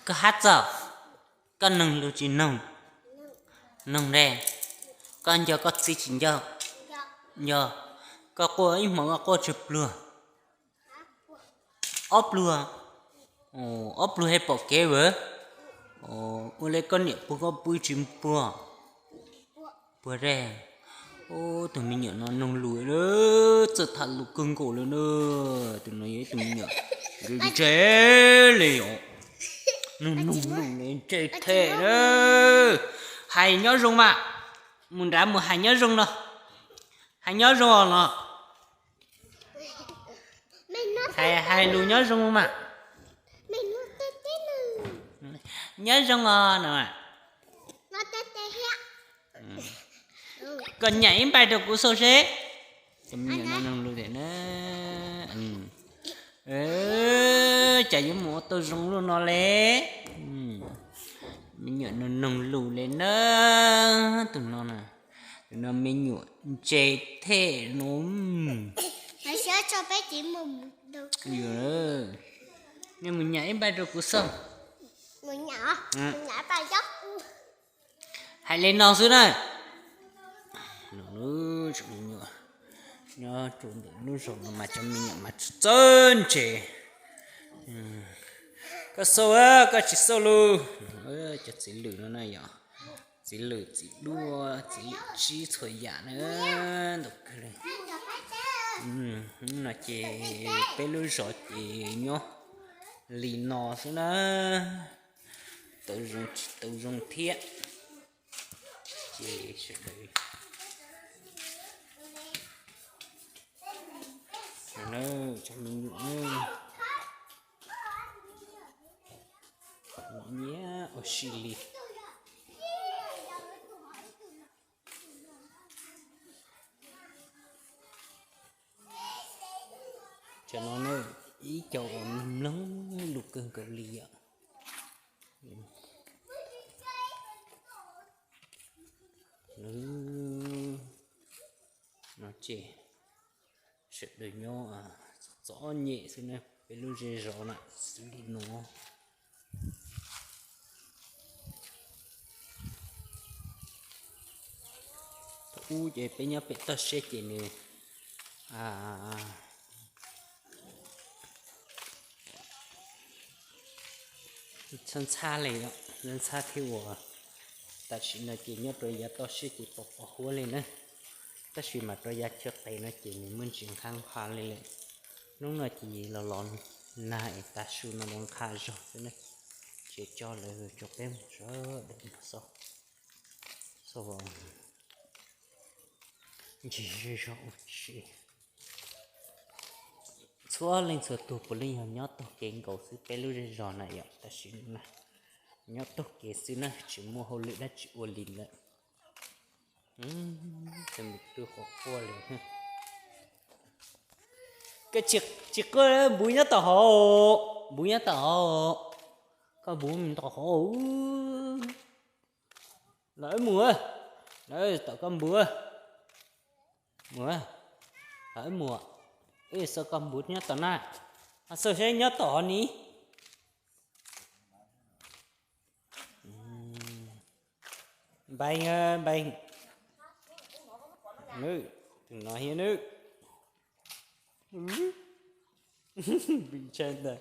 Koj hab txog, koj noog lus tsis noog? Noog ne. Koj nco koj txiv tsis nco? Nco. Koj quaj ib hmo koj quaj tsawg pluag? Ob pluag. Ob pluag thiaj pom kev vawv. Ua le koj niam puag koj pw tsis puag? Puag dej. Tus me nyuam no noog lus, txawj tham lus kawg nkaus li na. Tus no yog ib tug me nyuam ntse ntse li os. Noog noog lus li ntse them na. Hais nyob zoo mas. Mus nrad mus hais nyob zoo no. Hais nyob zoo os no. Hais, hais lus nyob zoo mas. Nyob zoo os no. Koj nyam ib npaij rau kuv xauj seb. Cov me nyuam no noog lus tiag na. Cas yuav mus ua tau zoo luaj no le. Me nyuam no noog lus li na. Tus no, tus no me nyuam ntse them no. Nej mus nyam ib npaij rau kuv xauj. Hais li no xwb na. Nyob rau ntawm lub zos no mas cov me nyuam mas txawj ntse. Koj xauj, koj tsis xauj lus. Cov txiv lwm no na yog txiv lwm, txiv duaj, txiv lwm tsib txhua yam na. Ntau kawg li. No ces peb lub zos ces nyob li no xwb na. Tau zoo tsis tau zoo thiab. Ces sawv daws, cov me nyuam, nyiam ua si li. Cov no na, ib co uas mloog lus kawg nkaus li yom. No ces sawv daws nyob txom nyem xwb na, peb lub zej zos na xws li no. Thaum ub ces peb nyob pem toj siab ces nws ntxhab ntxhab li, ntxhab ntxhab thiab uas tam sim no ces nyob rau yav toj siab ces pos pos huab li na. Tab sis mas rau yav chaw qis no ces nws muaj ntsis nqha nqha li lawm. Hnub no ces los los nag es tav su no los nqha zog xwb na. Ces coj lawv cov peb mus sawv daws mus xauj, xauj ncig zej zog ua si. Txhua leej txhua tug puav leej yog nyob taug kev nkaus xwb peb lub zej zos na yom, tam sim no na nyob taug kev xwb na tsis muaj hauj lwm dab tsi ua li lawm. Cov me tub quaj quaj li. Koj tsis quaj, npuv nyob tom hauv, npuv nyob tom hauv. Koj npuv tom hauv. Lawv mus, lawv tom koj npuv. Mus, lawv mus, wb xauj koj npuv nyob tom na, xauj seb nyob tom hov ni. Npeeb, npeeb. Tus no thiab nawb. Ntshai ntag.